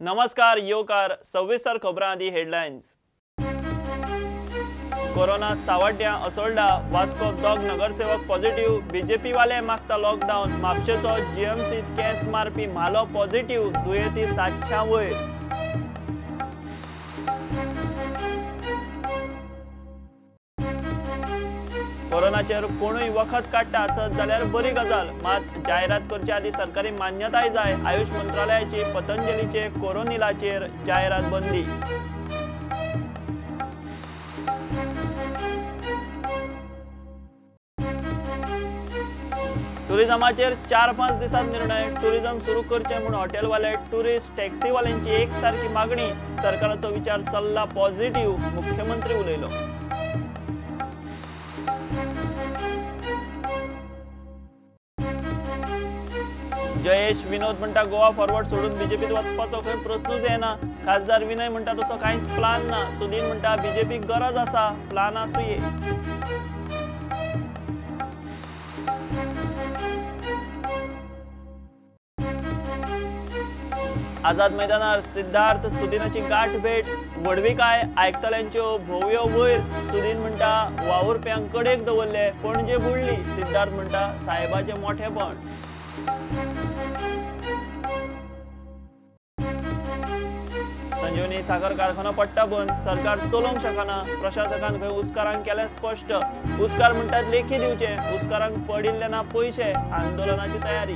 नमस्कार, येवकार. 26 खबरां आदी हेडलायन्स. कोरोना सावड्ड्यां असोल्डा वास्को दोग नगरसेवक पॉझिटिव्ह. बीजेपी वाले मागता लॉकडावन. म्हापशेचो जीएमसीत केस मारपी म्हालो पॉझिटिव्ह. दुयेंती 700 वयर. कोरोनाचेर कोणूय वखद काडटा आसत जाल्यार बरी गजाल, मात जायरात करचे आदी सरकारी मान्यताय जाय. आयुष मंत्रालयाची पतंजलीचे कोरोनिलाचेर जायरात बंदी. टुरिझमाचेर 4-5 दिसांत निर्णय. टुरिझम सुरू करचें म्हूण हॉटेलवाले, टुरिस्ट, टॅक्सीवाल्यांची एक सारकी मागणी. सरकाराचो विचार चल्ला पॉझिटिव्ह, मुख्यमंत्री उलयलो. जयेश विनोद म्हणटा गोवा फॉरवर्ड सोडून बीजेपीत वचपाचो खंय प्रश्नूच येना. खासदार विनय म्हणटा तसो कांयच प्लान ना. सुदीन म्हणटा बीजेपीक गरज आसा, प्लान आसुये. आझाद मैदानार सिद्धार्थ सुदिनाची गाठ भेट. व्हडविकाय आयकतल्यांच्यो भोवयो वयर. सुदीन म्हणटा वावुरप्यांक कडेक दवरले, पणजे बुडली. सिद्धार्थ म्हणटा साहेबाचें मोठेपण. संजीवनी साखर कारखानो पडटा बंद, सरकार चलोवंक शकना. प्रशासकान खंय उस्कारांक केलें स्पश्ट. उस्कार म्हणटात लेखी दिवचे, उस्कारांक पडिल्ले ना पयशे. आंदोलनाची तयारी.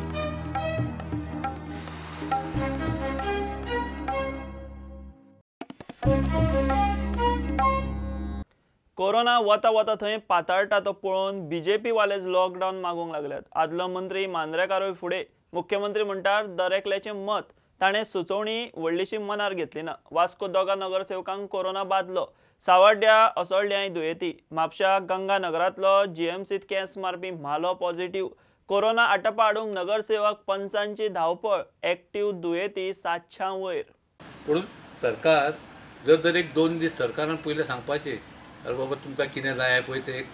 कोरोना वता वता थंय पाताळटा तो पळोवन बीजेपी वालेच लॉकडावन मागूंक लागल्यात. आदलो मंत्री मांद्रेकारूय फुडें. मुख्यमंत्री म्हणटात दरेकल्याचें मत. ताणें सुचोवणी व्हडलीशी मनार घेतली ना. वास्को दोगा नगरसेवकांक कोरोना बादलो. सावड्ड्या असोल्ड्यांय दुयेंती. म्हापशा गंगा नगरांतलो जीएमसीत केस मारपी म्हालो पॉझिटिव्ह. कोरोना आटपा हाडूंक नगरसेवक पंचांची धांवपळ. एक्टिव्ह दुयेंती 700 वयर. पूण सरकार जर दर एक 2 दीस सरकारान पयलें सांगपाचें, अरे बाबा तुमकां कितें जाय पळय ते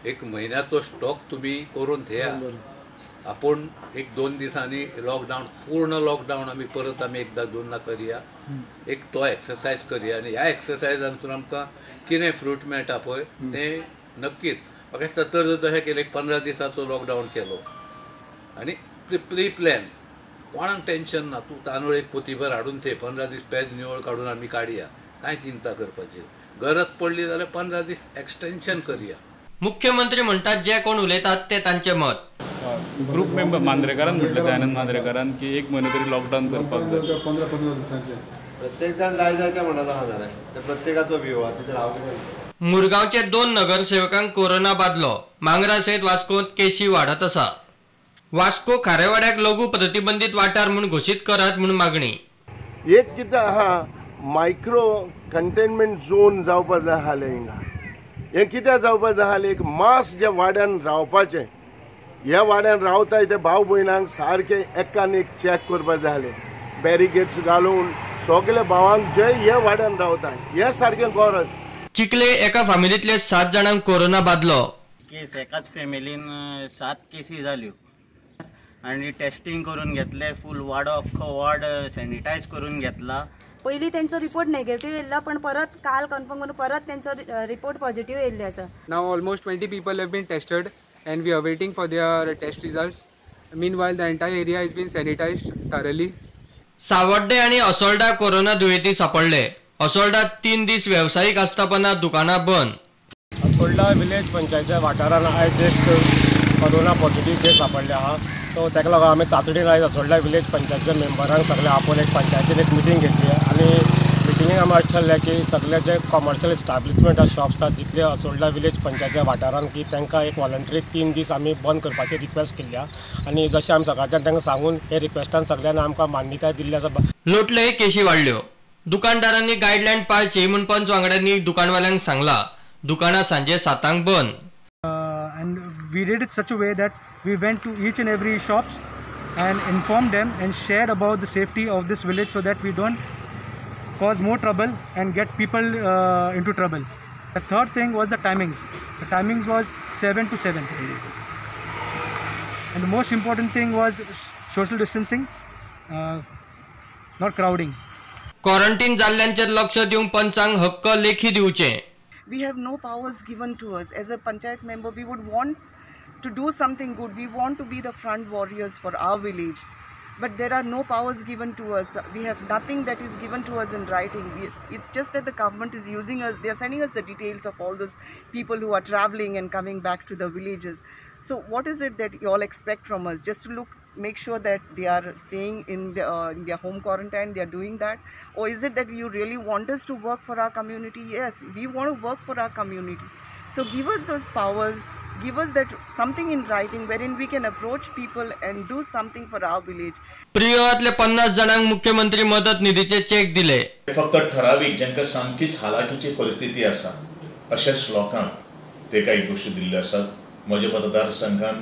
एक म्हयन्याचो स्टॉक तुमी करून थेया. आपूण 1-2 दिसांनी लॉकडावन, पूर्ण लॉकडावन आमी परत आमी एकदां दोनदां करया, एक तो एक्सरसायज करया. आनी ह्या एक्सरसायजांतसून आमकां कितें फ्रूट मेळटा पळय तें नक्कीच. म्हाका दिसता तर जर तशें केलें, 15 दिसांचो लॉकडावन केलो आनी प्री प्लॅन, कोणाक टेंशन ना. तूं तांदूळ एक पोतीभर हाडून थंय 15 दीस पेज निवळ काडून आमी काडया, कांय चिंता करपाची गरज पडली जाल्यार 15 दीस एक्सटेंशन करया. मुख्यमंत्री म्हणटात जे कोण उलयतात ते तांचे मत. ग्रुप मेंबर मांद्रेकारान म्हटलें, दयानंद मांद्रेकारान, की 1 म्हयनो तरी लॉकडावन करपाक जाय. 15-15 दिसांचे प्रत्येक जाण जाय जाय ते म्हणत आसा जाल्यार ते प्रत्येकाचो व्यू आसा तेचेर हांव कितें. मुरगांवचे 2 नगरसेवकांक कोरोना बादलो. मांगरा सयत वास्कोंत केशी वाडत आसा. वास्को खारेवाड्याक लघु प्रतिबंधित वाठार म्हूण घोशीत करात म्हूण मागणी. एक कितें आहा, मायक्रो कंटेनमेंट झोन जावपा जाय आसलें हिंगा. हें कित्याक जावपा जाय आसलें, एक मास जे वाड्यान रावपाचें, ह्या वाड्यान रावताय ते भाव भयणांक सारके एकान एक चॅक करपा जाय आसलें. बॅरिगेट्स घालून सगळे भावांक जे ह्या वाड्यान रावताय हे सारकें गरज. चिखले एका फामिलींतले 7 जाणांक कोरोना बादलो. केस एकाच फॅमिलीन 7 केसी जाल्यो आनी टेस्टिंग करून घेतले. फूल वाडो अख्खो वार्ड सॅनिटायज करून घेतला. पयलीं तेंचो रिपोर्ट नेगेटिव्ह येयल्लो, पण परत काल कन्फर्म करून परत तेंचो रिपोर्ट पॉझिटिव्ह येयल्ले आसा. Now almost 20 people have been tested and we are waiting for their test results. Meanwhile, the entire area has been sanitized thoroughly. Savarde आणि असोल्डा कोरोना दुयेंती सापडले. असोल्डा 3 दीस वेवसायीक आस्थापना दुकानां बंद. असोल्डा विलेज पंचायतच्या वाठारान आयज एक कोरोना पॉझिटिव्ह केस सापडले आहा. सो ताका लागून आमी तातडीन आयज असोल्डा विलेज पंचायतच्या मेंबरांक सगळे आपोवन एक पंचायतीन एक मिटींग घेतली आनी मिटिंगेक आमी अशें थारलें की सगळे जे कॉमर्शियल एस्टाब्लिशमेंट आसा, शॉप्स आसा जितले असोल्डा विलेज पंचायतच्या वाठारान, की तांकां एक वॉलंटरी 3 दीस आमी बंद करपाची रिक्वेस्ट केल्ली आहा. आनी जशें आमी सकाळच्यान तांकां सांगून हे रिक्वेस्टान सगळ्यांनी आमकां मान्यताय दिल्ली आसा. लोटले केशी वाडल्यो. दुकानदारांनी गायडलायन पाळची म्हूण पंच वांगड्यांनी दुकानवाल्यांक सांगला. दुकानां सांजे 7 बंद. And we did it such a way that we went to each and every shops and informed them and shared about the safety of this village so that we don't cause more trouble and get people into trouble. The third thing was the timings. The timings was 7 to 7. And the most important thing was social distancing, not crowding. Quarantine जाल्ल्यांचेर लक्ष दिवंक पंचांक हक्क लेखी दिवचे. We have no powers given to us. As a panchayat member, we would want to do something good. We want to be the front warriors for our village. But there are no powers given to us. We have nothing that is given to us in writing. It's just that the government is using us. They are sending us the details of all those people who are traveling and coming back to the villages. So what is it that you all expect from us? Just to make sure that they are staying in their home quarantine, they are doing that? Or is it that you really want us to work for our community? Yes, we want to work for our community. So give us those powers, give us that something in writing wherein we can approach people and do something for our village. प्रियोळांतले 50 जाणांक मुख्यमंत्री मदत निधीचे check दिले. फक्त ठरावीक जांकां सामकीच हालाखीची परिस्थिती आसा अशाच लोकांक ते काही गोष्टी दिल्ल्यो आसात. म्हज्या मतदारसंघान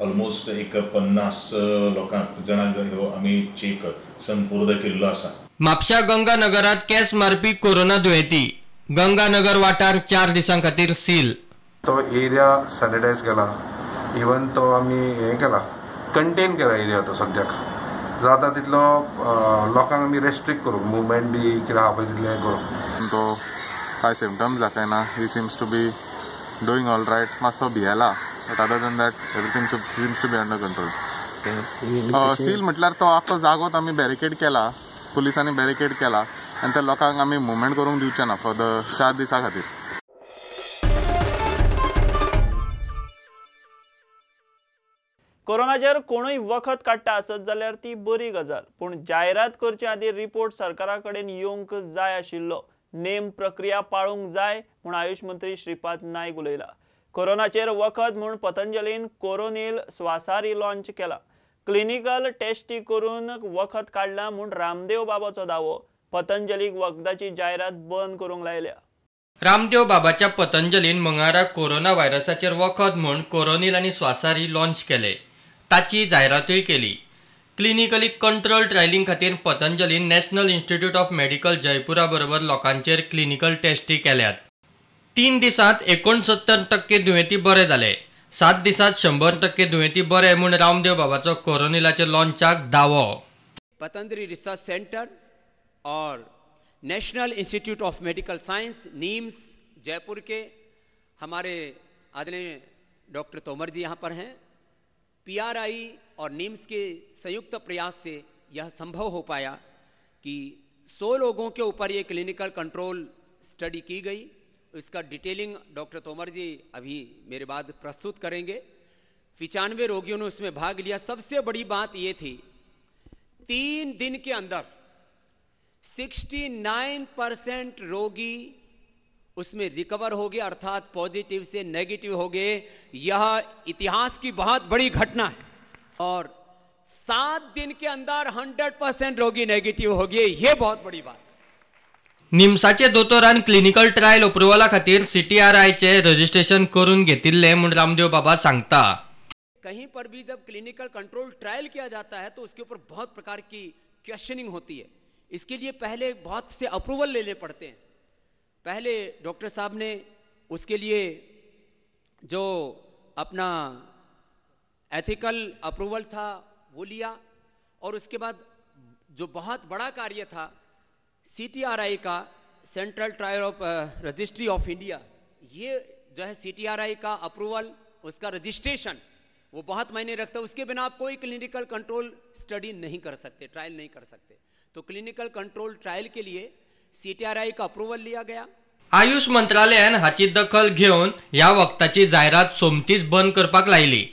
ऑलमोस्ट एक 50 लोकांक जाणांक ह्यो आमी चेक संपूर्ण केल्लो आसा. म्हापशा गंगानगरात केस मारपी कोरोना दुयेंती. गंगानगर वाठार 4 दिसां खातीर सील. तो एरिया सॅनिटायज केला, इवन तो आमी हें केला, कंटेन केला एरिया तो सद्याक. जाता तितलो लोकांक आमी रेस्ट्रिक्ट करूं, मुवमेंट बी कितें आहा पळय तितलें करूं. तो कांय सिमटम्स दाखयना, he seems to be doing all right. मातसो भियेला, but other than that everything seems to be under control. Seal म्हटल्यार तो आख्खो जागोच आमी बॅरिकेड केला, पुलिसांनी बॅरिकेड केला आनी त्या लोकांक आमी मुवमेंट करूंक दिवचे ना फॉर the 4 दिसां खातीर. कोरोनाचेर कोणूय वखद काडटा आसत जाल्यार ती बरी गजाल, पूण जायरात करचे आदीं रिपोर्ट सरकारा कडेन येवंक जाय आशिल्लो. नेम प्रक्रिया पाळूंक जाय म्हूण आयुष मंत्री श्रीपाद नायक उलयला. कोरोनाचेर वखद म्हूण पतंजलीन कोरोनील स्वासारी लॉन्च केला. क्लिनिकल टेस्टी करून वखद काडला म्हूण रामदेव बाबाचो दावो. पतंजलीक वखदाची जायरात बंद करूंक लायल्या. रामदेव बाबाच्या पतंजलीन मंगळारा कोरोना व्हायरसाचेर वखद म्हूण कोरोनील आनी स्वासारी लॉन्च केले. ताची जायरातूय केली. क्लिनिकली कंट्रोल ट्रायलिंग खातीर पतंजलीन नॅशनल इन्स्टिट्यूट ऑफ मेडिकल जयपुरा बरोबर लोकांचेर क्लिनिकल टेस्टी केल्यात. 3 दिसांत 69% दुयेंती बरे जाले. 7 दिसांत 100% दुयेंती बरे म्हूण रामदेव बाबाचो कोरोनिलाच्या लॉन्चाक दावो. Patanjali research centre Aur national institute of medical science NIMS Jaipur K हमारे आदरणीय डॉक्टर तोमर जी यहाँ पर हैं. पीआरआई और नीम्स के संयुक्त प्रयास से यह संभव हो पाया कि 100 लोगों के ऊपर ये क्लिनिकल कंट्रोल स्टडी की गई. इसका डिटेलिंग डॉक्टर तोमर जी अभी मेरे बाद प्रस्तुत करेंगे. 95 रोगियों ने उसमें भाग लिया. सबसे बड़ी बात ये थी, 3 दिन के अंदर 69% रोगी उसमें रिकवर हो गए, अर्थात पॉजिटिव से नेगेटिव हो गए. यह इतिहास की बहुत बड़ी घटना है. और 7 दिन के अंदर 100% रोगी नेगेटिव हो गए, यह बहुत बड़ी बात. निम्साचे दोतोरान क्लिनिकल ट्रायल अप्रुव्हला खातीर सीटीआरआयचे रजिस्ट्रेशन करून घेतिल्लें म्हूण रामदेव बाबा सांगता. कहीं पर भी जब क्लिनिकल कंट्रोल ट्रायल किया जाता है तो उसके ऊपर बहुत प्रकार की क्वेश्चनिंग होती है. इसके लिए पहले बहुत से अप्रूवल लेने पड़ते हैं. पहले डॉक्टर साहब ने उसके लिए जो अपना एथिकल अप्रूवल था वो लिया, और उसके बाद जो बहुत बड़ा कार्य था सीटीआरआई का, central trial of registry of India, ये जो है सीटीआरआई का अप्रूवल, उसका रजिस्ट्रेशन, वो बहुत मायने रखता है. उसके बिना आप कोई क्लिनिकल कंट्रोल स्टडी नहीं कर सकते, ट्रायल नहीं कर सकते. तो क्लिनिकल कंट्रोल ट्रायल के लिए सीटीआरआई का अप्रूवल लिया गया. आयुष मंत्रालयान हाची दखल घेवन ह्या वखदाची जायरात सोमतीच बंद करपाक लायली.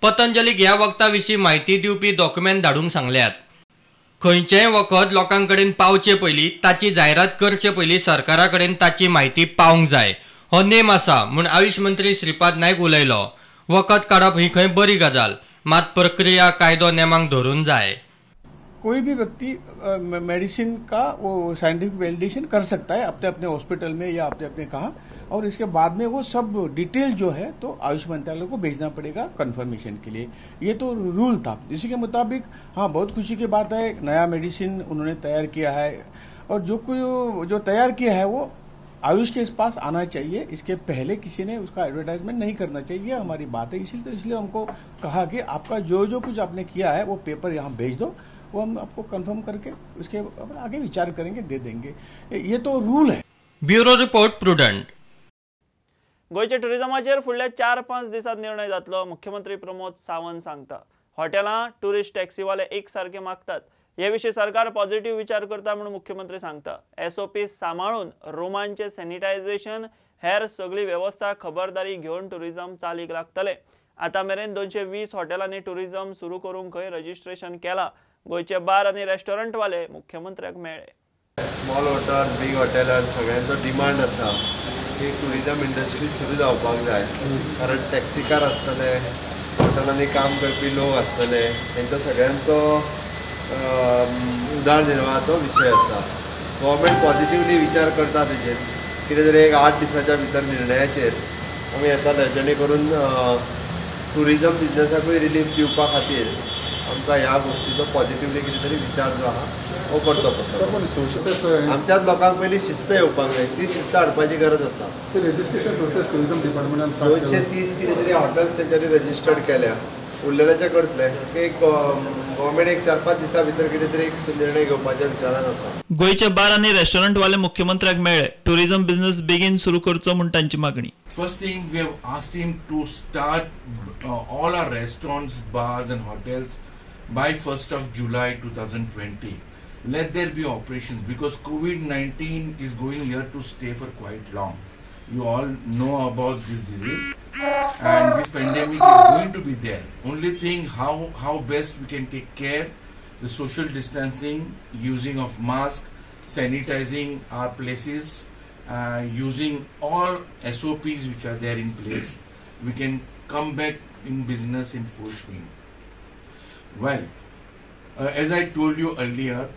पतंजलीक ह्या वखदा विशीं म्हायती दिवपी डॉक्युमेंट धाडूंक सांगल्यात. खंयचेंय वखद लोकां कडेन पावचे पयलीं, ताची जायरात करचे पयलीं सरकारा कडेन ताची म्हायती पावंक जाय, हो नेम आसा म्हूण आयुष मंत्री श्रीपाद नायक उलयलो. वखद काडप ही खंय बरी गजाल, मात प्रक्रिया कायदो नेमांक धरून जाय. कोई भी व्यक्ति मेडिसिन का वो साइंटिफिक वैलिडेशन कर सकता है अपने अपने हॉस्पिटल में या अपने अपने कहाँ, और इसके बाद में वो सब डिटेल जो है तो आयुष मंत्रालय को भेजना पड़ेगा कंफर्मेशन के लिए. ये तो रूल था. इसी के मुताबिक हाँ, बहुत खुशी की बात है, नया मेडिसिन उन्होंने तैयार किया है, और जो कुछ जो तैयार किया है वो आयुष के पास आना चाहिए. इसके पहले किसी ने उसका एडवर्टाइजमेंट नहीं करना चाहिए, हमारी बात है. इसलिए हमको कहा कि आपका जो जो कुछ आपने किया है वो पेपर यहाँ भेज दो, वो हम आपको कंफर्म करके उसके आगे विचार करेंगे, दे देंगे। ये तो रूल है। Bureau report, Prudent. गोंयच्या टुरिझमाचेर फुडल्या 4-5 दिसांत निर्णय जातलो, मुख्यमंत्री प्रमोद सावंत सांगता। हॉटेलां, टुरिस्ट टॅक्सीवाले एक सारके मागतात। हे विशीं सरकार पॉझिटिव्ह विचार करता म्हणून मुख्यमंत्री सांगता। एसओपी सांबाळून रुमांचे सॅनिटायझेशन, हेर सगळी वेवस्था खबरदारी घेवन टुरिझम चालीक लागतले। आतां मेरेन 220 हॉटेलांनी टुरिझम सुरू करूंक खंय रजिस्ट्रेशन केलां। गोंयचे बार आनी रेस्टॉरंटवाले मुख्यमंत्र्याक मेळ्ळे। स्मॉल हॉटेल, बीग हॉटेलार सगळ्यांचो डिमांड आसा की टुरिझम इंडस्ट्री सुरू जावपाक जाय, कारण टॅक्सीकार आसतले, हॉटेलांनी काम करपी लोक आसतले, तेंचो सगळ्यांचो उदरनिर्वाहाचो विशय आसा। गव्हर्मेंट पॉझिटिवली विचार करता तेजेर, कितें तरी एक 8 दिसाच्या भितर निर्णयाचेर आमी येताले, जेणे करून टुरिझम बिजनसाकूय रिलीफ दिवपा खातीर आमकां ह्या गोश्टीचो पॉझिटिवली कितें तरी विचार जो आहा हो करचो पडटलो। आमच्याच लोकांक पयलीं शिस्त येवपाक जाय, ती शिस्त हाडपाची गरज आसा। रजिस्ट्रेशन प्रोसेस टुरिझम डिपार्टमेंटान 230 कितें तरी हॉटेल्स तेंच्यांनी रजिस्टर्ड केल्या, उरलेल्याचे करतले। एक गव्हर्मेंट एक 4-5 दिसां भितर कितें तरी एक निर्णय घेवपाच्या विचारान आसा। गोंयचे बार आनी रेस्टॉरंटवाले मुख्यमंत्र्याक मेळ्ळे। टुरिझम बिझनेस बेगीन सुरू करचो म्हूण तांची मागणी। First thing, we have asked him to start all our restaurants, bars and hotels by 1st of July 2020. Let there be operations, because COVID-19 is going here to stay for quite long. You all know about this disease and this pandemic is going to be there. Only thing, how best we can take care, the social distancing, using of mask, sanitizing our places, using all SOPs which are there in place, we can come back in business in full swing. Well, as I told you earlier,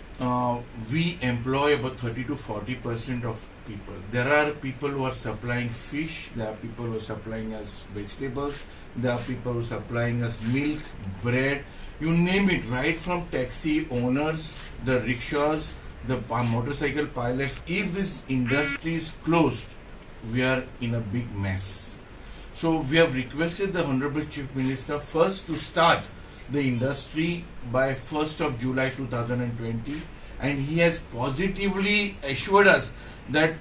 we employ about 30 to 40% of people. There are people who are supplying fish, there are people who are supplying us vegetables, there are people who are supplying us milk, bread, you name it, right from taxi owners, the rickshaws, the motorcycle pilots. If this industry is closed, we are in a big mess. So we have requested the Honorable Chief Minister first to start the industry by 1st of July 2020, and he has positively assured us that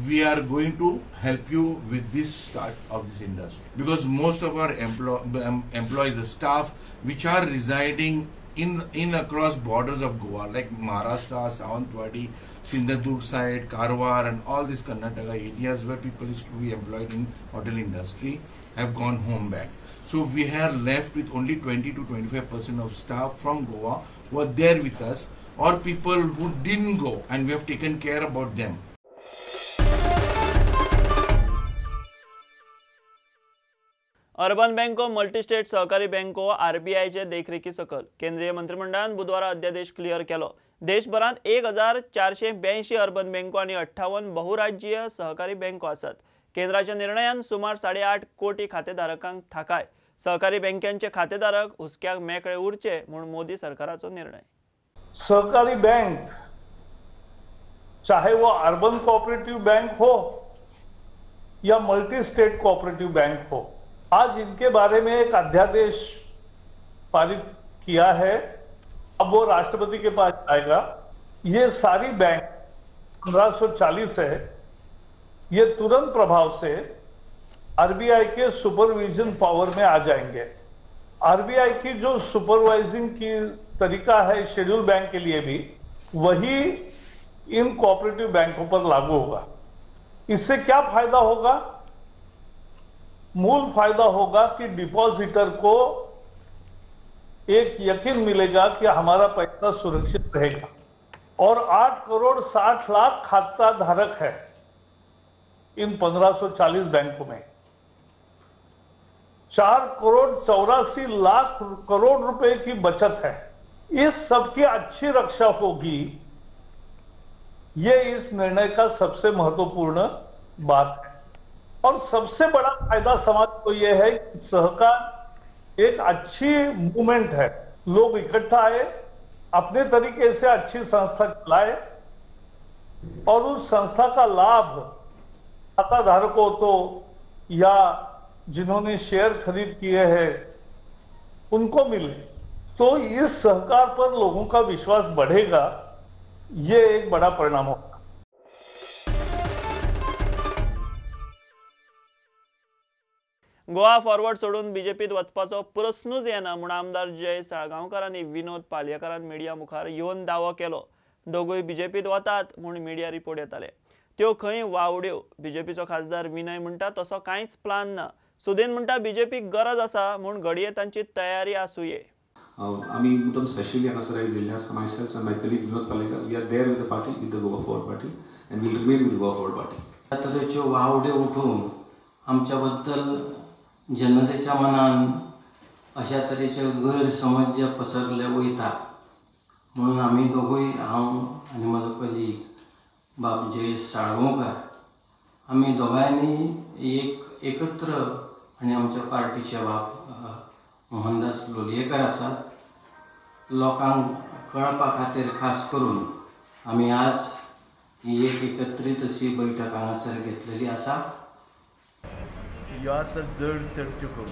we are going to help you with this start of this industry, because most of our employees, the staff which are residing in across borders of Goa, like Maharashtra, Sawantwadi, Sindhudurg side, Karwar and all these Karnataka areas where people used to be employed in hotel industry, have gone home back. So we are left with only 20 to 25% of staff from Goa who are there with us, or people who didn't go and we have taken care about them. Urban बँको, multi state सहकारी बँको आरबीआयचे देखरेखी सकल केंद्रीय मंत्रिमंडळान बुधवारा अध्यादेश clear केलो। देशभरांत 1482 urban बँको आनी 58 बहुराज्यीय सहकारी बँको आसात। केंद्राच्या निर्णयान सुमार 8.5 कोटी खातेधारकांक थाकाय। सहकारी बँकांचे खातेधारक हुसक्याक मेकळे उरचे म्हूण मोदी सरकाराचो निर्णय। सहकारी बैंक, चाहे वो अर्बन कोऑपरेटिव बैंक हो या मल्टी स्टेट कोऑपरेटिव बैंक हो, आज इनके बारे में एक अध्यादेश पारित किया है। अब वो राष्ट्रपति के पास आएगा। ये सारी बैंक 1540 है, ये तुरंत प्रभाव से आरबीआई के सुपरविजन पावर में आ जाएंगे। आरबीआई की जो सुपरवाइजिंग की तरीका है शेड्यूल बैंक के लिए भी, वही इन कोऑपरेटिव बैंकों पर लागू होगा। इससे क्या फायदा होगा? मूल फायदा होगा कि डिपॉजिटर को एक यकीन मिलेगा कि हमारा पैसा सुरक्षित रहेगा। और 8 करोड़ 60 लाख खाता धारक है इन 1540 बैंकों में। 4 करोड़ 84 लाख करोड़ रुपए की बचत है। इस सबकी अच्छी रक्षा होगी, ये इस निर्णय का सबसे महत्वपूर्ण बात है। और सबसे बड़ा फायदा समाज को यह है कि सहकार एक अच्छी मूवमेंट है। लोग इकट्ठा आए, अपने तरीके से अच्छी संस्था चलाए और उस संस्था का लाभ खाताधारकों तो या जिन्होंने शेयर खरीद किए हैं उनको मिले। तो इस सहकार पर लोगों का विश्वास बढ़ेगा, ये एक बड़ा परिणाम होगा। गोवा फॉरवर्ड सोडून बीजेपीत वचपाचो प्रस्नूच येना म्हूण आमदार जय साळगांवकार आनी विनोद पालयेकारान मिडिया मुखार येवन दावो केलो। दोगूय बीजेपीत वतात म्हूण मिडिया रिपोर्ट येताले, त्यो खंय वावड्यो। बीजेपीचो खासदार विनय म्हणटा तसो कांयच प्लान ना। सुदीन म्हणटा बीजेपीक गरज आसा म्हूण घडये तांची तयारी आसुये। आमी एकदम स्पेशली हांगासर आयज येयल्ले आसा। Myself and my colleague Vinod Palyekar, we are there with the party, with the Goa Forward Party, and will remain with Goa Forward Party. ह्या तरेच्यो वावड्यो उठोवन आमच्या बद्दल जनतेच्या मनान अशा तरेचे गैरसमज जे पसरले वयता म्हणून आमी दोगूय, हांव आनी म्हजो कलीग बाब जयेश साळगांवकार, आमी दोगांयनी एक एकत्र आनी आमच्या पार्टीचे बाब मोहनदास लोलयेकर आसात, लोकांक कळपा खातीर खास करून आमी आज ही एक एकत्रीत अशी बैठक हांगासर घेतलेली आसा। ह्यो आतां जड चर्चा करचो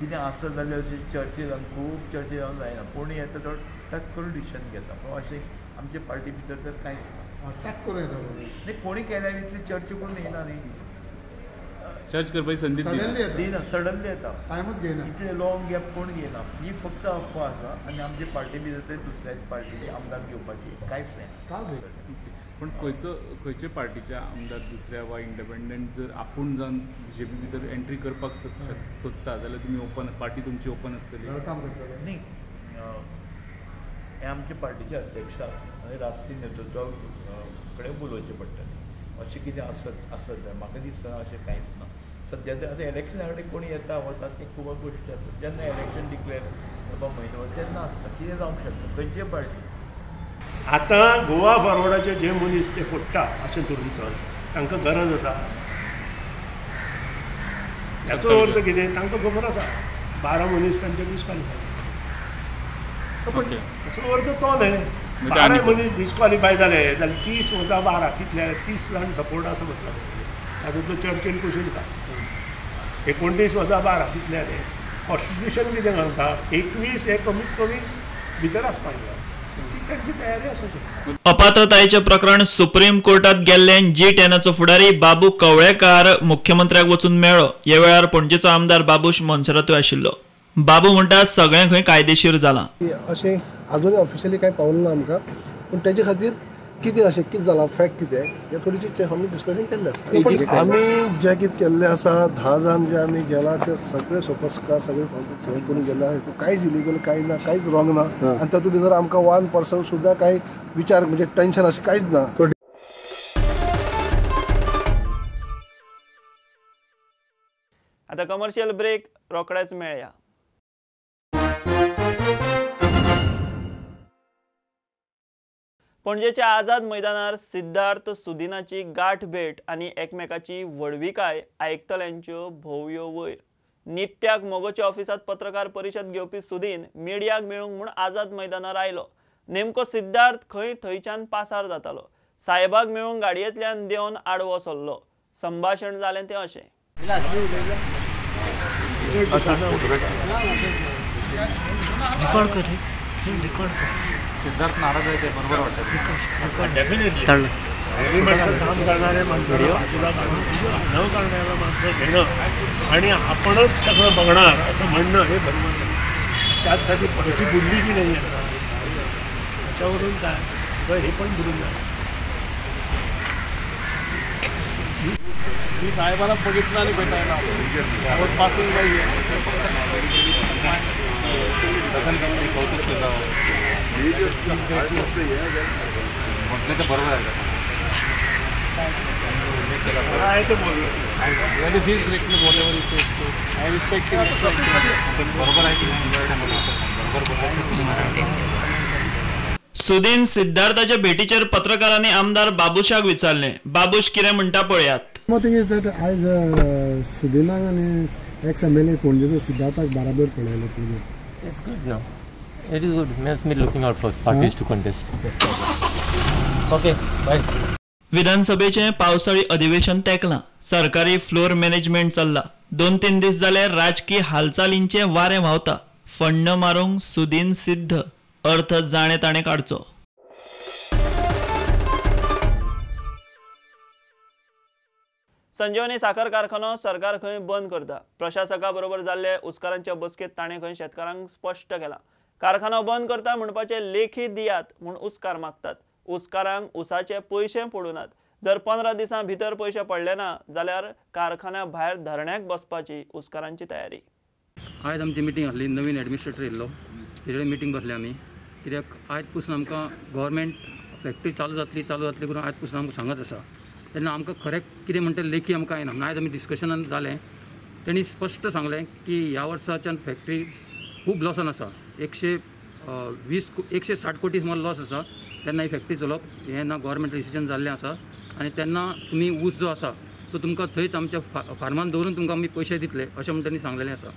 कितें आसत जाल्यार अशें चर्चे जावन खूब चर्चे जावन जायना, कोणूय येता तो टक करून डिसिजन घेता। पूण अशें आमचे पार्टी भितर तर कांयच ना, टक करून येता न्ही कोणी केल्यार इतली चर्चा करून येना न्ही, चर्च करपाची संदी दिना, सडनली येता, टायमूच घेयना, इतले लॉंग गॅप कोण घेयना। ही फक्त अफवा आसा आनी आमचे पार्टी भितर दुसऱ्या पार्टीचे आमदार घेवपाची कांयच जायना। पण खंयचो खंयचे पार्टीच्या आमदार दुसऱ्या वा इंडिपेंडंट जर आपूण जावन बीजेपी भितर एंट्री करपाक सोदता जाल्यार तुमी ओपन, पार्टी तुमची ओपन आसतली? न्ही, हें आमच्या पार्टीच्या अध्यक्षाक आनी राष्ट्रीय नेतृत्वा कडेन उलोवचें पडटलें। अशें कितें आसत आसत जाल्यार म्हाका दिसना अशें कांयच ना। सद्या तर आतां इलेक्शना कडेन कोण येता वता ते खूब गोश्टी आसता। जेन्ना इलेक्शन डिक्लेअर बाबा म्हयनो तेन्ना आसता कितें जावंक शकता खंयचीय पार्टी। आतां गोवा फॉरवर्डाचे जे मनीस ते फोडटा अशें धरून चल, तांकां गरज आसा। हाचो अर्थ कितें, तांकां खबर आसा 12 मनीस तांचे डिस्क्वॉलिफाय, हाचो अर्थ तो न्हय 12 मनीस डिस्क्वॉलिफाय जाले जाल्यार 30 वजा 12 कितले, 30 जाण सपोर्ट आसा म्हटल्यार तातूंतलो चर्चील कुशीन का 29 वजा 12 कितले जाले। कॉन्स्टिट्युशन कितें घालता 21 हे कमीत कमी भितर आसपाक जाय, तांची तयारी आसूं। अपात्रतायेचें प्रकरण सुप्रीम कोर्टात गेल्ल्यान जी-10चो फुडारी बाबू कवळेकार मुख्यमंत्र्याक वचून मेळ्ळो। ह्या वेळार पणजेचो आमदार बाबूश मोन्सेरातूय आशिल्लो। बाबू म्हणटा सगळें खंय कायदेशीर जालां। अशें अजून ऑफिशियली कांय पावलें ना आमकां, पूण तेजे खातीर कितें अशें कितें जालां, फॅक्ट कितें हें थोडीशी आमी डिस्कशन केल्लें आसा। आमी जें कितें केल्लें आसा 10 जाण जे आमी गेला ते सगळे सोपस्कार सगळे हे करून गेले आसा, कांयच इलिगल कांय ना, कांयच रॉंग ना। आनी तातूंत भितर आमकां 1% सुद्दां कांय विचार म्हणजे टेंशन अशें कांयच ना। आतां कमर्शियल ब्रेक, रोखडेच मेळया। पणजेच्या आझाद मैदानार सिद्धार्थ सुदिनाची गाठ भेट आनी एकमेकाची व्हडविकाय आयकतल्यांच्यो भोवयो वयर। नित्याक मोगोच्या ऑफिसांत पत्रकार परिशद घेवपी सुदीन मिडियाक मेळूंक म्हूण आझाद मैदानार आयलो। नेमको सिद्धार्थ खंय थंयच्यान पासार जातालो। साहेबाक मेळूंक गाडयेंतल्यान देंवन आडवो सरलो। संभाशण जालें तें अशें। रिकॉर्ड कर, रिकॉर्ड कर। सिद्धार्थ नाराज आहे ते बरोबर वाटतं? डेफिनेटली माणसं काम करणारे माणसं बाजूला काढून न करणाऱ्या माणसं घेणं आणि आपणच सगळं बघणार असं म्हणणं हे बरोबर नाही। त्याचसाठी पद्धती बुडली की नाही आहे त्याच्यावरून काय सगळं हे पण बुडून जाणार। मी साहेबांना बघितलं आणि भेटायला आलो। पासिंग बाय कौतुक केलं म्हटलं तर बरोबर आहे। बरोबर आहे की बरोबर। सुदीन सिद्धार्थाच्या भेटीचेर पत्रकारांनी आमदार बाबूशाक विचारलें। बाबूश कितें म्हणटा पळयात। One thing is that आयज सुदिनाक आनी एक्स एम एल ए पणजेचो सिद्धार्थाक बराबर पळयलो Panaji. It's good now. It is good. Makes me looking out for parties to contest. Okay, bye. विधानसभेचें पावसाळी अधिवेशन तेंकलां। सरकारी फ्लोर मॅनेजमेंट चल्ला। 2-3 दीस जाले राजकी हालचालींचें वारें व्हांवता। फण्ण मारूंक सुदीन सिद्ध, अर्थ जाणें ताणें काडचो. संजीवनी साखर कारखानो सरकार खंय बंद करता. प्रशासका बरोबर जाल्ले उस्कारांच्या बसकेंत ताणें खंय शेतकारांक स्पश्ट केलां. कारखानो बंद करता म्हणपाचें लेखी दियात म्हूण उस्कार मागतात. उस्कारांक उसाचे पयशे पडूं नात. जर 15 दिसां भितर पयशे पडले ना जाल्यार कारखान्या भायर धरण्याक बसपाची उस्कारांची तयारी. आयज आमची मिटींग आसली, नवीन एडमिनिस्ट्रेटर येयल्लो, तेजे कडेन मिटींग बसले आमी. कित्याक आयज पसून आमकां गव्हर्मेंट फॅक्टरी चालू जातली करून आयज पसून आमकां सांगत आसा. तेन्ना आमकां खरें कितें म्हणटा लेखी आमकां येना. आयज आमी डिस्कशनान जालें, तेणी स्पश्ट सांगलें की ह्या वर्साच्यान फॅक्टरी खूब लॉसान आसा. 120-160 कोटी सुमार लॉस आसा. तेन्ना ही फॅक्टरी चलोवप हें ना गव्हर्मेंट डिसिजन जाल्लें आसा. आनी तेन्ना तुमी ऊस जो आसा तो तुमकां थंयच आमच्या फार्मान दवरून तुमकां आमी पयशे दितले अशें म्हण तांणी सांगलेलें आसा.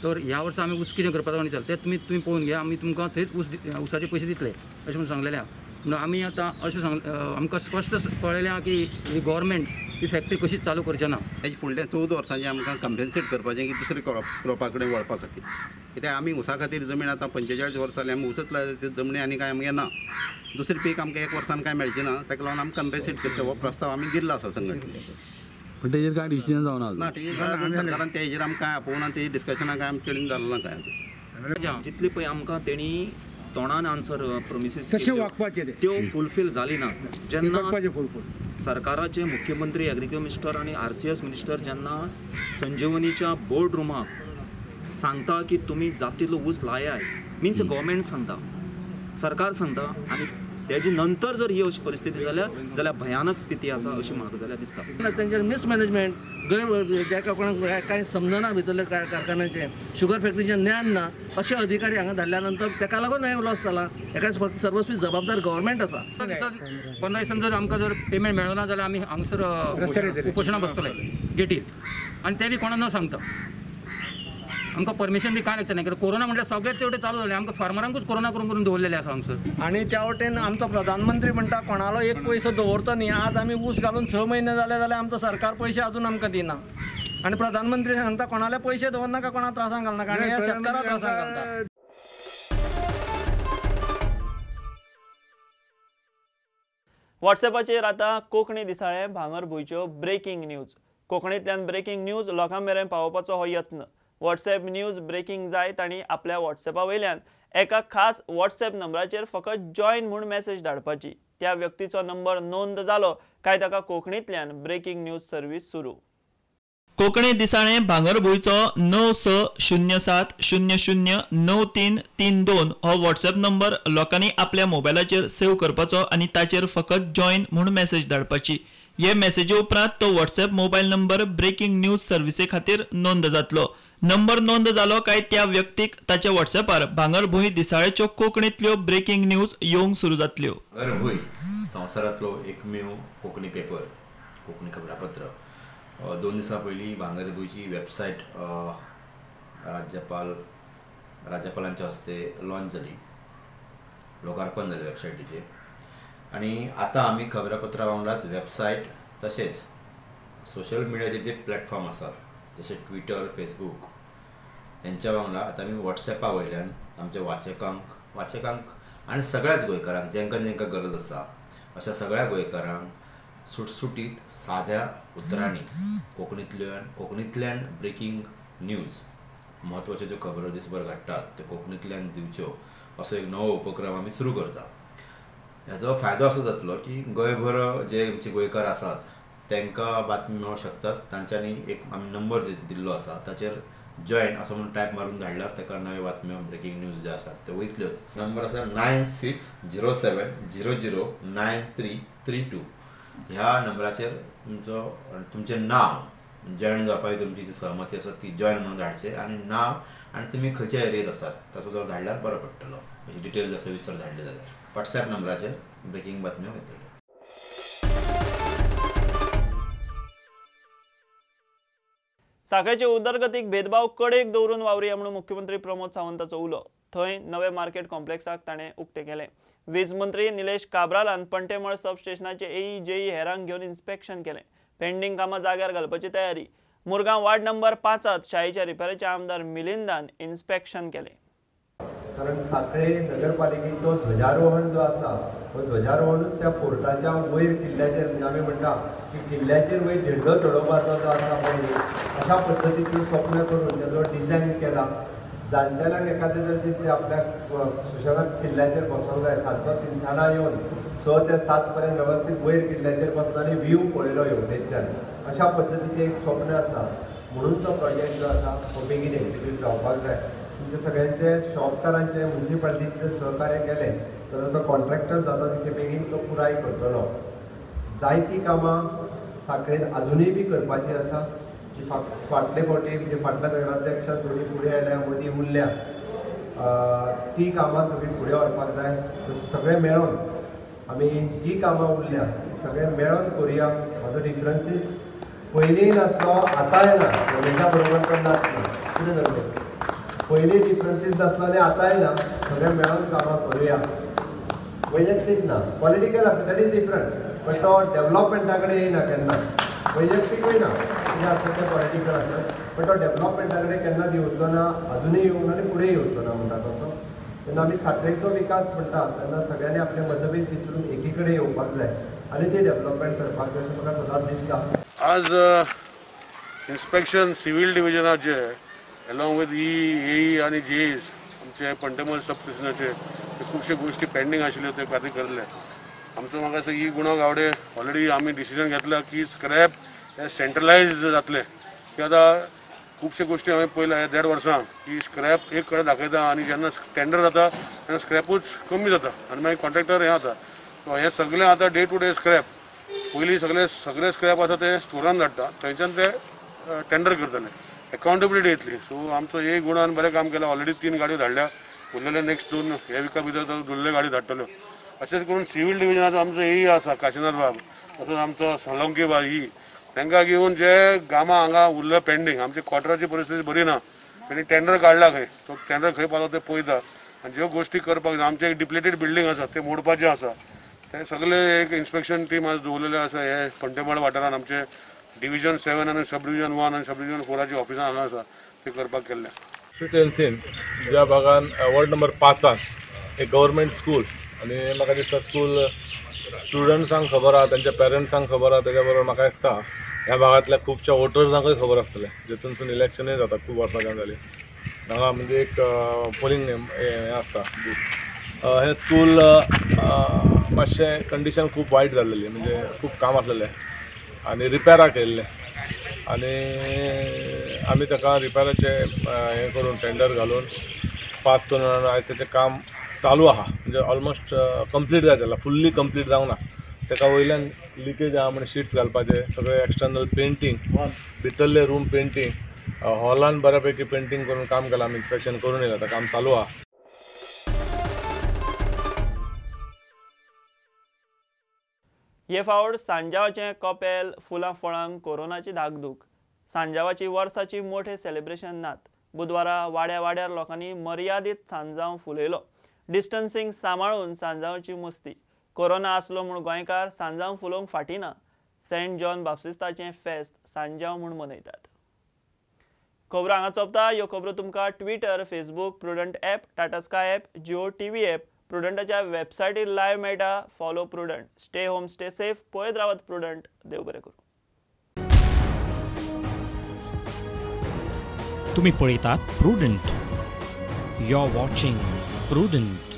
तर ह्या वर्सा आमी ऊस कितें करपाचो आनी चल तें तुमी पळोवन घे, आमी तुमकां थंयच ऊसाचे पयशे दितले अशें म्हण सांगलेलें आसा. म्हणून आमी आतां अशें आमकां स्पश्ट कळ्ळेलें आसा की ही गव्हर्मेंट ही फॅक्टरी कशीच चालू करचे ना. तेजे फुडले 14 वर्सांचे आमकां कंपेन्सेट करपाचें की दुसरे क्रॉपा कडेन वळपा खातीर. कित्याक आमी ऊसा खातीर जमीन आतां 45 वर्सां जालीं आमी ऊसच लायता, ते जमनी आनी कांय आमगे ना. दुसरें पीक आमकां एक वर्सान कांय मेळचें ना, ताका लागून आमी कंपेन्सेट करचें हो प्रस्ताव आमी दिल्लो आसा संघटनेक. पण तेजेर कांय डिसिजन जावना ना, तेजेर सरकारान तेजेर आमकां कांय आपोवना, ते डिस्कशनां कांय आमचे कडेन जालें ना कांय. जितली पळय आमकां तेणी तोंडान आन्सर प्रोमिसीस कशें वागपाचें त्यो फुलफील जाली ना. जेन्ना सरकाराचे मुख्यमंत्री, एग्रीकल्चर मिनिस्टर आनी RCS minister जेन्ना संजीवनीच्या बोर्ड रुमाक सांगता की तुमी जात तितलो ऊस लायाय, मिन्स गव्हर्मेंट सांगता, सरकार सांगता, आनी तेजे नंतर जर ही अशी परिस्थिती जाल्यार जाल्यार भयानक स्थिती आसा अशी म्हाका जाल्यार दिसता. तेंचे मिसमॅनेजमेंट, गैर जाका कोणाक कांय समजना भितरले कारखान्याचें, शुगर फॅक्टरीचें ज्ञान ना, अशे अधिकारी हांगा धाडल्या नंतर तेका लागून हें लॉस जाला. हेका सर्वस्वी जबाबदार गव्हर्मेंट आसा. 15 दिसांनी जर आमकां जर पेमेंट मेळना जाल्यार आमी हांगसर उपोशणां बसतले गेटीर, आनी ते बी कोणाक न सांगता. आमकां परमिशन बी कांय लागचें ना, कित्याक कोरोना म्हटल्यार सगळें तेवटेन चालू जालें, आमकां फार्मरांकूच कोरोना करून करून दवरलेलें आसा हांगसर. आनी त्या वटेन आमचो प्रधानमंत्री म्हणटा कोणालो एक पयसो दवरचो न्ही. आज आमी ऊस घालून 6 म्हयने जाले जाल्यार आमचो सरकार पयशे अजून आमकां दिना. आनी प्रधानमंत्री सांगता कोणाले पयशे दवरनाका, कोणा त्रासांक घालनाका, आनी ह्या शेतकारां त्रासांक घालता. वॉट्सएपाचेर आतां कोंकणी दिसाळें भांगरभूंयच्यो ब्रेकिंग न्यूज. कोंकणींतल्यान ब्रेकिंग न्यूज लोकां मेरेन पावोवपाचो हो यत्न. वॉट्सएप न्यूज ब्रेकिंग जाय तांणी आपल्या वॉट्सएपा वयल्यान एका खास वॉट्सएप नंबराचेर फकत जॉयन म्हूण मॅसेज धाडपाची. त्या व्यक्तीचो नंबर नोंद जालो काय ताका कोंकणींतल्यान ब्रेकिंग न्यूज सर्वीस सुरू. कोंकणी दिसाळें भांगरभूंयचो 9607 00 9332 हो वॉट्सएप नंबर लोकांनी आपल्या मोबायलाचेर सेव्ह करपाचो आनी ताचेर फकत जॉयन म्हूण मॅसेज धाडपाची. हे मॅसेजी उपरांत तो WhatsApp mobile number breaking news services खातीर नोंद जातलो. नंबर नोंद जालो काय त्या व्यक्तीक ताच्या वॉट्सएपार भांगरभूंय दिसाळ्याच्यो कोंकणींतल्यो ब्रेकिंग न्यूज येवंक सुरू जातल्यो. भांगरभूंय संवसारांतलो एकमेव कोंकणी पेपर, कोंकणी खबरापत्र. 2 दिसां पयलीं भांगरभूंयची वेबसायट राज्यपालांच्या हस्ते लॉन्च जाली, लोकार्पण जालें वेबसायटीचें. आनी आतां आमी खबरापत्रा वांगडाच वेबसायट तशेंच सोशल मिडियाचे जे प्लॅटफॉर्म आसात जशे ट्विटर, फेसबूक हेंच्या वांगडा आतां आमी वॉट्सएपा वयल्यान आमच्या वाचकांक आनी सगळ्याच गोंयकारांक जेंकां जेंकां गरज आसा अशा सगळ्या गोंयकारांक सुटसुटीत साद्या उतरांनी कोंकणींतल्यान ब्रेकिंग न्यूज, म्हत्वाच्यो ज्यो खबरो दिसभर घडटात त्यो कोंकणींतल्यान दिवच्यो असो एक नवो उपक्रम आमी सुरू करता. हेजो फायदो असो जातलो की गोंयभर जे आमचे गोंयकार आसात तांकां बातमी मेळूंक शकताच. तांच्यांनी एक आमी नंबर दिल्लो आसा ताचेर जॉयन असो म्हणून टायप मारून धाडल्यार ताका नव्यो बातम्यो, ब्रेकिंग न्यूज ज्यो आसात त्यो वयतल्योच. नंबर आसा 9607 00 9332. ह्या नंबराचेर तुमचें नांव, जॉयन जावपाची तुमची जी सहमती आसा ती जॉयन म्हणून धाडचें आनी नांव आनी तुमी खंयच्या एरियेंत आसात ताचो जर धाडल्यार बरो पडटलो. अशी डिटेल्स आसा विसर धाडले जाल्यार वॉट्सएप नंबराचेर ब्रेकिंग बातम्यो वयतल्यो. साखळेचे उदरगतीक भेदभाव कडेक दवरून वावरुया म्हणून मुख्यमंत्री प्रमोद सावंताचो उलो. थंय नवे मार्केट कॉम्प्लेक्साक ताणें उक्तें केलें. वीज मंत्री निलेश काब्रालान पंटेमळ सब स्टेशनाचे एई जेई हेरांक घेवन इन्स्पेक्शन केलें. पेंडींग कामां जाग्यार घालपाची तयारी. मुरगांव वार्ड नंबर 5 शाळेच्या रिपेराच्या आमदार मिलिंदान इन्स्पेक्शन केलें. कारण सांखळे नगरपालिकेचो ध्वजारोहण जो आसा हो ध्वजारोहणूच त्या फोर्टाच्या वयर किल्ल्याचेर, म्हणजे आमी म्हणटा की किल्ल्याचेर वयर झेंडो चडोवपाचो जो आसा पळय, अशा पद्दतीचें स्वप्न करून तेजो डिझायन केला. जाणटेल्यांक एखादें जर दिसलें आपल्याक सुशेगाद किल्ल्याचेर बसोंक जाय, सांजचो तिनसाणां येवन 6 ते 7 पर्यंत वेवस्थीत वयर किल्ल्याचेर बसलो आनी व्यू पळयलो हेवटेंतल्यान, अशा पद्दतीचें एक स्वप्न आसा. म्हणून तो प्रोजेक्ट जो आसा तो बेगीन एक्जिक्यूट जावपाक जाय. तुमचे सगळ्यांचे शॉपकारांचे म्युनिसिपालिटीचें सहकार्य केलें जाल्यार तो कॉन्ट्रॅक्टर जाता तितले बेगीन तो पुराय करतलो. जायतीं कामां सांखळेन आजुनूय बी करपाची आसा. जी फाटले फावटी म्हणजे फाटल्या नगराध्यक्षान थोडी फुडें आयल्या, मदीं उरल्या, ती कामां सगळीं फुडें व्हरपाक जाय. सगळें मेळोन आमी जी कामां उरल्या सगळें मेळोन करुया. म्हाजो डिफरन्सीस पयलींय नासलो, आतांय ना, गव्हर्मेंटा बरोबर तर नासलो, कितें जालें पयलीं डिफरन्सीस नासलो आनी आतांय ना. सगळें मेळोन कामां करुया. वैयक्तीक ना, पॉलिटिकल आसा that is different, but तो डेवलपमेंटा कडेन येयना केन्ना. वैयक्तिकूय ना, कितें आसता तें पॉलिटिकल आसता, बट तो डेवलपमेंटा कडेन केन्नाच येवचो ना, अजुनूय येवंक ना आनी फुडें येवचो ना म्हणटा तसो. तेन्ना आमी सांखळेचो विकास म्हणटा तेन्ना सगळ्यांनी आपले मतभेद विसरून एकी कडेन येवपाक जाय आनी ती डेवलपमेंट करपाक जाय अशें म्हाका सदांच दिसता. आज इन्स्पेक्शन सिव्हील डिव्हिजनाचे अलॉंग विथ ई ए आनी जेईज आमचे पंटेमल सब स्टेशनाचे खुबशे गोष्टी पेंडींग आशिल्ल्यो त्यो खातीर केल्ले. आमचो म्हाका दिसता ई गुणो गावडे ऑलरेडी आमी डिसिजन घेतला की स्क्रॅप हे सेंट्रलायज जातले. की आतां खुबशे गोष्टी हांवें पळयल्या ह्या 1.5 वर्सां की स्क्रॅप एक कडेन दाखयता आनी जेन्ना टेंडर जाता तेन्ना स्क्रॅपूच कमी जाता आनी मागीर कॉन्ट्रॅक्टर हें जाता. सो हें सगळें आतां डे टू डे स्क्रॅप पयलीं सगळे सगळे स्क्रॅप आसा ते स्टोरान धाडटा, थंयच्यान ते टेंडर करतले, अकाउंटेबिलिटी येतली. सो आमचो एक गुणान बरें काम केलां. ऑलरेडी 3 गाडयो धाडल्या, उरलेले नेक्स्ट 2 ह्या विका भितर उरलेले गाडी धाडटल्यो. अशेंच करून सिव्हील डिव्हिजनाचो आमचो एई आसा काशीनाथ बाब, तसोच आमचो सोलंकी बाब, ही तांकां घेवन जे कामां हांगा उरले पेंडींग, आमची क्वॉर्टराची परिस्थिती बरी ना, तेणी टेंडर काडला खंय, तो टेंडर खंय पावता ते पळयता आनी ज्यो गोश्टी करपाक जाय. आमचें एक डिप्लेटेड बिल्डींग आसा तें मोडपाचें आसा, ते सगळे एक इन्स्पेक्शन टीम आज दवरलेले आसा. हे पंटेमळ वाठारान आमचे डिव्हिजन 7 आनी सब डिव्हिजन 1 आनी सब डिव्हिजन 4ची ऑफिसां हांगा आसा ते करपाक केल्ले. कॉन्स्टिट्युएन्सीन ज्या भागान वॉर्ड नंबर 5 एक गव्हर्मेंट स्कूल आनी म्हाका दिसता स्कूल स्टुडंट्सांक खबर आहा, तांच्या पेरंट्सांक खबर आहा, तेच्या बरोबर म्हाका दिसता ह्या भागांतल्या खुबश्या वोटर्सांकूय खबर आसतलें, जेतूनसून इलेक्शनूय जाता खूब वर्सां जालीं हांगा म्हणजे एक पोलिंग हें आसता बूथ. हें स्कूल मातशें कंडिशन खूब वायट जाल्लेली, म्हणजे खूब काम आसलेलें आनी रिपेरा केल्लें आनी आमी ताका रिपेराचें हें करून टेंडर घालून पास करून आयज तेचें काम चालू आहा, म्हणजे ऑलमोस्ट कंप्लीट जायत जाला, फुल्ली कंप्लीट जावंक ना. ताका वयल्यान लिकेज आहा म्हण शिट्स घालपाचे, सगळे एक्सटर्नल पेंटींग, भितरले रूम पेंटींग, हॉलान बऱ्यापैकी पेंटींग करून काम केलां. आमी इन्स्पेक्शन करून येयलां, आतां काम चालू आहा. हे फावट सांजावाचें कपेल फुलां फळांक कोरोनाची धाकधूक. सांजावाची वर्साची मोठे सेलिब्रेशन नात. बुधवारा वाड्या वाड्यार लोकांनी मर्यादीत सांजांव फुलयलो. डिस्टन्सिंग सांबाळून सांजांवची मुस्ती. कोरोना आसलो म्हूण गोंयकार सांजांव फुलोवंक फाटी ना. सेंट जॉन बाप्तिस्ताचें फेस्त सांजांव म्हूण मनयतात. खबरो हांगा सोंपता. ह्यो खबरो तुमकां Twitter, Facebook, Prudent app, Tata Sky app, Jio TV app, प्रुडंटाच्या वेबसायटीर live मेळटा. Follow Prudent. Stay home, stay safe. पळयत रावात प्रुडंट. देव बरें करूं. तुम्ही पळयतात Prudent. You are watching Prudent.